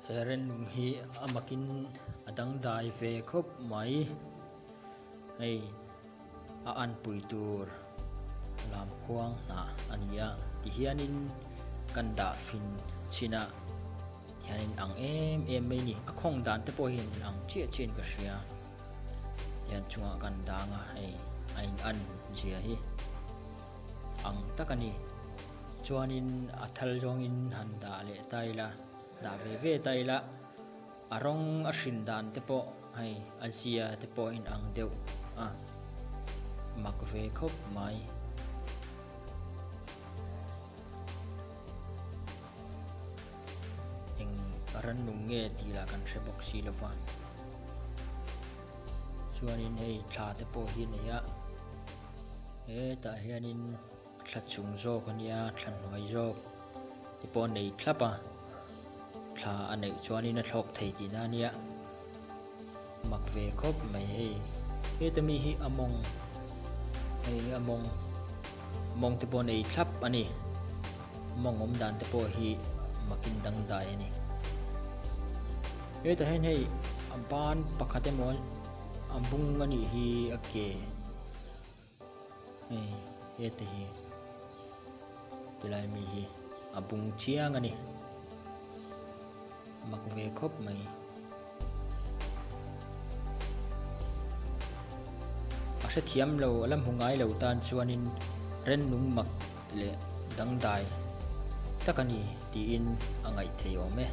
He rennung hi a makin a dangdai ve khawp mai hei a anpui tur lamkhuang hnah a ni a tihianin kan dah fin chhin a tihianin ang em em mai a ni a khawng dan te pawh hian ang chiah chiah in ka hria tihian chungah kan dang a hei a in an zia hi ang tak a ni chuanin a thal zawngin han dah leh ta ila dah ve ve ta ila a rawng a hrin dan te pawh hei a zia te pawh a inang deuh a mak ve khawp mai. Eng rannung nge tih lah kan hre bawk si lova chuanin hei thla te pawh hi a nei a hetah hianin thla chung zawk a nia thla hnuai zawk te pawh a nei thlap a thla a neih chuanin a thlawk thei tihna a nia mak ve khawp mai hei heta mi hi a mawng hei a mawng mawng te pawh a nei thlap a ni mawng awm dan te pawh hi makin dangdai a ni hetah hian hei a ban pakhat emaw a bung a nih hi a ke. Hei heta hi tilai mi hi a bung chiang a ni mak ve khawp mai. A hrethiam lo a la hmu ngai lo tan chuanin rennung mak leh dangdai tak a ni tiin a ngaih thei awm e.